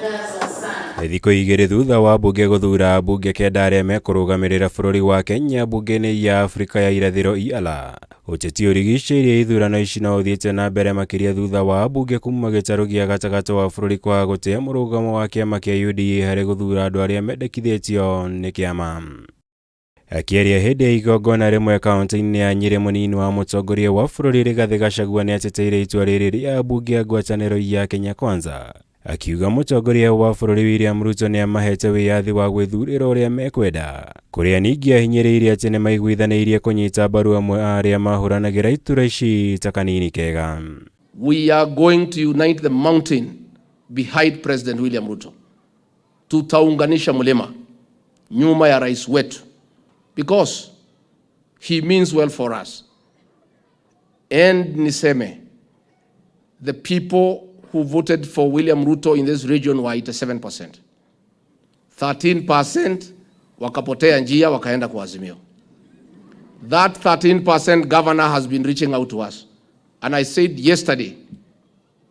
Thikũ 2 thutha wa mbunge gũthuura ambunge 9 arĩa mekũrũgamĩrĩra bũrũri wa Kenya mbunge-inĩ ya Afrika ya irathĩro EALA. Ũteti ũrigicĩirie ithurano ici no ũthiĩte na mbere makĩria thutha wa ambunge kuma gĩtarũ gĩa gatagatĩ wa bũrũri kwaga gũtĩa mũrũgamo wa kĩama kĩa UDA harĩ gũthuura andũ arĩa mendekithĩtio nĩ kĩama. Akĩaria hĩndĩ ya igongona rĩmwe kaunti-inĩ ya Nyĩrĩ, mũnini wa mũtongoria wa bũrũri Rigathĩ Gachagua nĩateteire itua rĩrĩ rĩa ambunge a ngwatanĩro ya Kenya Kwanza, akiuga mũtongoria wa bũrũri William Ruto nĩamahete wĩyathi wa gwĩthurĩra ũrĩa mekwenda, kũrĩa ningĩ ahinyĩrĩirie atĩ nĩmaiguithanĩirie kũnyita mbaru amwe a arĩa mahũranagĩra itura ici ta kanini kega. We are going to unite the mountain behind President William Ruto. Tutaunganisha mlima nyuma ya rais wetu because he means well for us. And niseme, the people who voted for William Ruto in this region were 87%. 13% wakapotea njia wakaenda kwa Azimio. That 13% governor has been reaching out to us. And I said yesterday,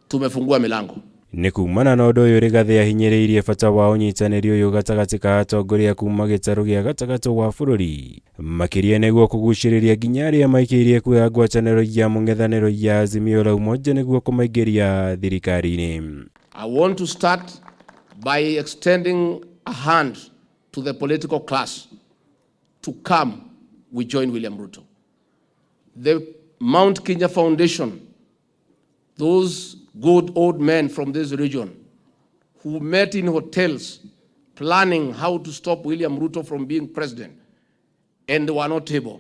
tumefungua milango. Nĩ kumana na ũndũ ũyũ Rigathĩ ahinyĩrĩirie bata wa ũnyitanĩri ũyũ gatagatĩ ka atongoria kuma gĩtarũ gĩa gatagatĩ wa bũrũri, makĩria nĩguo kũgucĩrĩria nginya arĩa maikĩirie kura ngwatanĩro ya mũng'ethanĩro ya Azimio la Umoja nĩguo kũmaingĩria thirikari-inĩ. I want to start by extending a hand to the political class to come we join William Ruto. The Mount Kenya Foundation, those good old men from this region who met in hotels planning how to stop William Ruto from being president, and they were not able,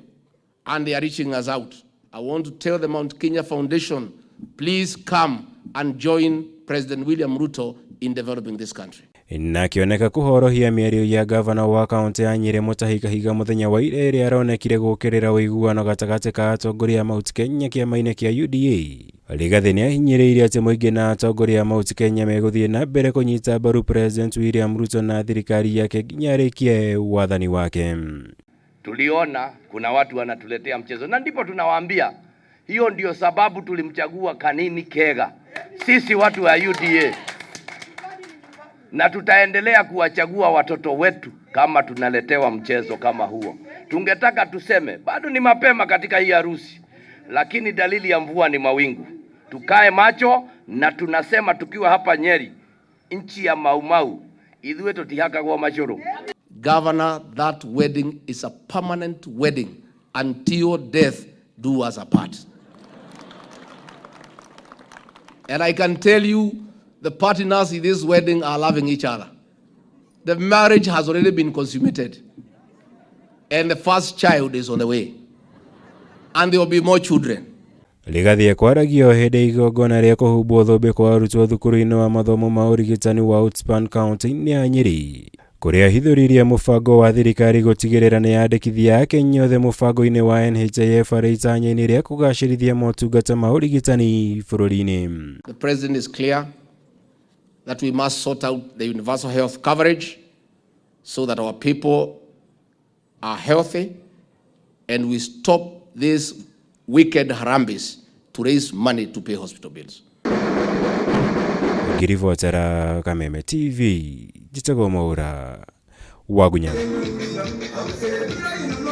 and they are reaching us out. I want to tell the Mount Kenya Foundation, please come and join President William Ruto in developing this country. Na akĩoneka kũhorohia mĩario ya gavana wa kaunti ya Nyĩrĩ Mutahi Kahiga mũthenya wa ira ĩrĩa aronekire gũkĩrĩra ũiguano gatagatĩ ka atongoria a Mount Kenya kĩama-inĩ kĩa UDA. Rigathĩ nĩahinyĩrĩirie atĩ mũingĩ na atongoria a Mount Kenya megũthiĩ na mbere kũnyita mbaru President William Ruto na thirikari yake nginya arĩkie wathani wake. Tuliona kuna watu wanatuletea mchezo, na ndipo tunawaambia hiyo ndio sababu tulimchagua Kanini Kega, sisi watu wa UDA, na tutaendelea kuwachagua watoto wetu kama tunaletewa mchezo kama huo. Tungetaka tuseme bado ni mapema katika hii harusi, lakini dalili ya mvua ni mawingu. Tukae macho, na tunasema tukiwa hapa Nyeri, nchi ya Mau Mau, ithuĩ tũtihakagwo macũrũ. Governor, that wedding is a permanent wedding until death do us apart. And I can tell you, the partners in this wedding are loving each other. The marriage has already been consummated. And the first child is on the way. And there will be more children. Rigathĩ ekwaragia o hĩndĩ igongona rĩa kũhumbwo thũmbĩ kwa arutwo thukuru-inĩ wa mathomo ma ũrigitani wa Outspan kaunti-inĩ ya Nyĩrĩ, kũrĩa ahithũririe mũbango wa thirikari gũtigĩrĩra nĩ yandĩkithia a Kenya othe mũbango-inĩ wa NHIF arĩ itanya-inĩ rĩa kũgacĩrithia motungata ma ũrigitani bũrũri-inĩ. The president is clear that we must sort out the universal health coverage so that our people are healthy and we stop these wicked harambees to raise money to pay hospital bills. Ngiribotera Kameme TV, njĩtagwo Mwaura wa Gunyana.